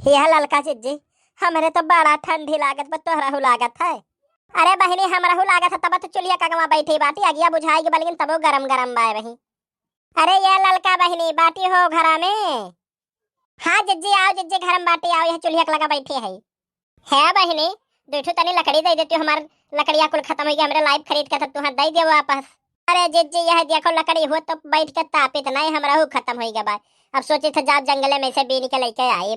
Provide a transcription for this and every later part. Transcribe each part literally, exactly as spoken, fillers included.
यह ललका जिज्जी, हमरे तो बड़ा ठंडी लागत बा, तोहरहू लागत है? अरे बहिनी, हमरहू लागत है, तब तो चुल्हिया कगवा बैठी बाटी, अगिया बुझाई गई बा, लेकिन तबो गरम गरम बाय बही। अरे ये ललका बहिनी, बाटी हो घरा में? हाँ जिज्जी, आओ जिज्जी, घर में बाटी, आओ, यह चुल्हिया के लगा बैठी है। है बहिनी, दुइ ठो तनी लकड़ी दे देती हो, हमार लकड़िया कुल खत्म हो गया, हमरे लाइब खरीद के, तब तुहाँ दे दियो वापस। अरे जिज्जी, यह देखो लकड़ी हो तो बैठ के तापित नहीं, हमरहू खत्म हो गया बा। अब सोचे थे जाओ जंगले में से बीन के लेके आए।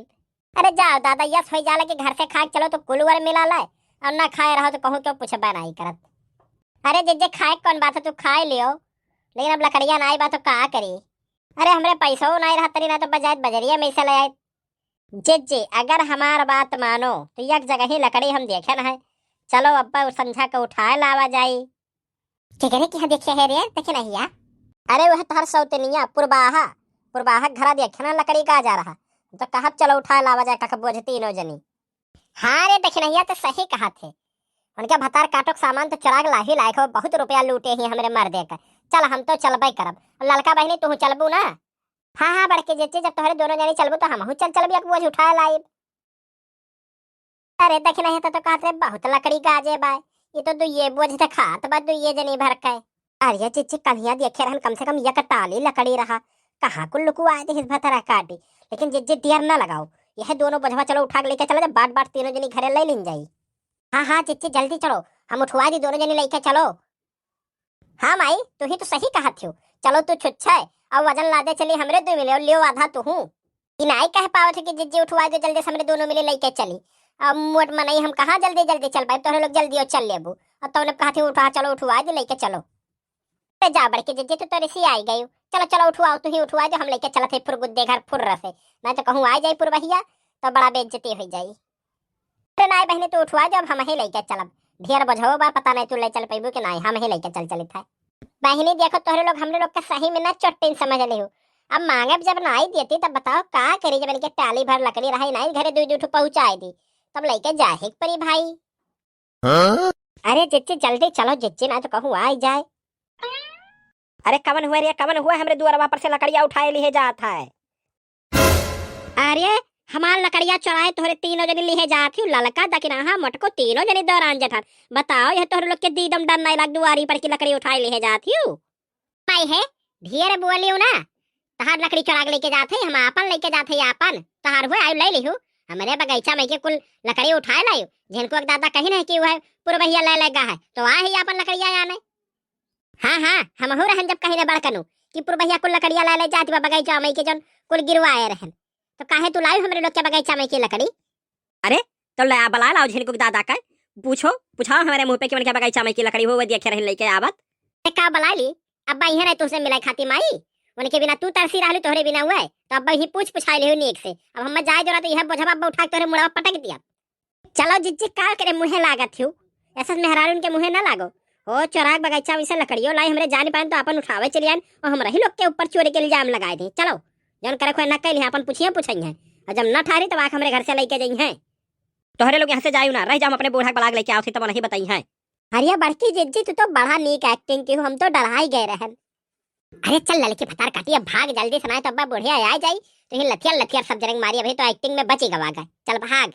अरे जाओ दादा, यस हो जाला कि घर से खा के चलो तो कुलवर मिला लाए, और ना खाए रहो तो कहूँ क्यों पूछबा नहीं करत। अरे जिज्जी, खाए के कौन बात है, तू खाए लियो, लेकिन अब लकड़िया नाई बा तो का करी? अरे हमरे पैसो नाई रहा तनी, ना तो बजाय बजरिया में से ले आए। जिज्जी, अगर हमार बात मानो तो एक जगह ही लकड़ी हम देखे न है। चलो अब्बा संझा के उठाए लावा जाई। केकरे के यहाँ देखे है रे, देखे नहीं या? अरे वह तोहर सौतनिया पुरबाहा, पुरबाहा के घरा देखे ना लकड़ी का जा रहा, तो कहब चलो उठाए लावा जाए, कख बोझ तीनों जनी। हाँ रे दखिनहिया, तो सही कहा थे। उनके भतार काटो के सामान तो चुराग लाही लायक हो, बहुत रुपया लूटे ही हमरे मर्दे का। चल हम तो चलबे करब। ललका बहिनी तू चलबू ना? हाँ हाँ बड़के जिज्जी, जब तोहरे दोनों जनी चलबू तो हमहू चल चलबी, एक बोझ उठाए लाइब। अरे दखिनहिया, तो, तो कहत रहे बहुत लकड़ी गाजे बा, ये तो दुइये बोझ देखात बा, दुइये जनी भर के। अरे जिज्जी, कन्हिया देखे रहन, कम से कम एक टाली लकड़ी रहा, कहाँ कुल लुकुआ दे इस भतरा काटी। लेकिन जिज्जी देर ना लगाओ, यह दोनों बोझवा चलो उठा के लेके चला जा, बाट बाट तीनों जनी घरे ले लिन जाई। हाँ हाँ जिज्जी, जल्दी चलो, हम उठवा दी, दोनों जनी लेके चलो। हाँ माई, तू ही तो सही कहत हो। चलो तू छुच्छे, अब वजन लादे चली हमरे दो मिले, और लियो आधा तू हूँ। ई नाई कह पावत हो कि जिज्जी उठवा दो जल्दी से, हमरे दोनों मिले लेके चली। अब मोट मनई हम कहाँ जल्दी जल्दी चल पाए, तोहरे लोग जल्दी और चल लेबू। अब तौने कहत हो उठा, चलो उठवा दे लेके चलो। अरे जा बड़की जिज्जी, तू तो रिसी आई गई। चलो चलो उठवाओ, तू ही उठवा दो, हम लेके चलत है फुरगुद्दे घर फुर्र से, नहीं तो कहूँ आ जाई पुरबहिया तो बड़ा बेइज्जती हो जाई। अरे नाई बहिनी, तू उठवा दे, अब हम ही लेके चलब। ढेर बोझो बा, पता नहीं तू ले चल पैबू कि नाई, हम ही लेके चल चलित है। बहिनी देखो, तोहरे लोग हमरे लोग के सही में ना चोट्टिन समझ ले हो। अब मांगब जब नाई देती तब बताओ का करी, जब इनके टाली भर लकड़ी रही नाई घरे दुई दुई ठो पहुँचाए दी, तब लेके जाहे के परी भाई। हाँ? अरे जिज्जी जल्दी चलो जिज्जी, ना तो कहूँ आ ही जाए। अरे कवन हुआ रे, कवन हुआ हमरे दुअरवा पर से लकड़िया उठाए लिहे जात है? अरे हमार लकड़िया चोराए तोहरे तीनों जनी लिहे जात हियो, ललका दखिनहा मोटको तीनों जनी दौरान जेठान। बताओ यह तोहरे लोग के दीदम डर नहीं लाग दुआरी पर की लकड़ी उठाए लिहे जात हियो? माई है, ढेर बोलियो ना। तहार लकड़ी चोरा के लेके जात है, हम आपन लेके जात है, आपन। तहार हुए आयु ले लिहू। हमरे बगीचा में के कुल लकड़ी उठाए लायु। झिनको एक दादा कही नहीं कि वह पुरबहिया ले लेगा है, तो आ ही आपन लकड़िया आने। हाँ हाँ, हमहू रहन जब कही ने बड़कनू कि पुरबहिया कुल लकड़िया ले ले जात बा बगीचा में के जौन कुल गिरवाए रहन, तो काहे तू लायु हमरे लोग के बगीचा में के लकड़ी? अरे, तो ले आ, बलाए लाओ झिनकुक दादा के। पूछो, पुछाओ हमरे मुँह पे कि उनके बगीचा में की लकड़ी हो, वो देखे रहन लेके आवत। ए, का बलाए ली? अब्बा इहे रहे तुमसे मिले खाती माई। उनके बिना तू तरसी रहलू, तोहरे बिना हुए। तो अब्बा ही पूछ पुछाए लियो नीक से। अब हम जाए जोरा तो यह बोझवा अब्बा उठा के तोहरे मुड़वा पटक दिया। चलो जिज्जी, का करे मुँहे लागत हियो? ऐसा मेहरारू उनके मुँहे ना लागो। हो, चोराक बगीचा में से लकड़ियों लाई, हमरे जान पाएन तो अपन उठावे चली आएन और हमरा ही लोग के ऊपर चोरी के इल्जाम लगाए दे। चलो, जौन करे खोए ना कैली, अपन पूछिए पूछेंगे। और जब ना ठारी तब आके हमरे घर से लेके जाई हैं। तोहरे लोग यहाँ से जायू ना, रह जाओ, हम अपने बूढ़ा के बलाग लेके आओ, तो नहीं बताई हैं। अरे बड़की जिज्जी, तू तो बड़ा नीक acting की हो, हम तो डराई गए रहन। अरे चल ललकी भतार काटी, अब भाग जल्दी से, ना तो अब्बा बुढ़िया आ जाई, तो ये लथियर लथियर सब जरंग मारी, अभी तो acting में बची गवा गए। चल भाग।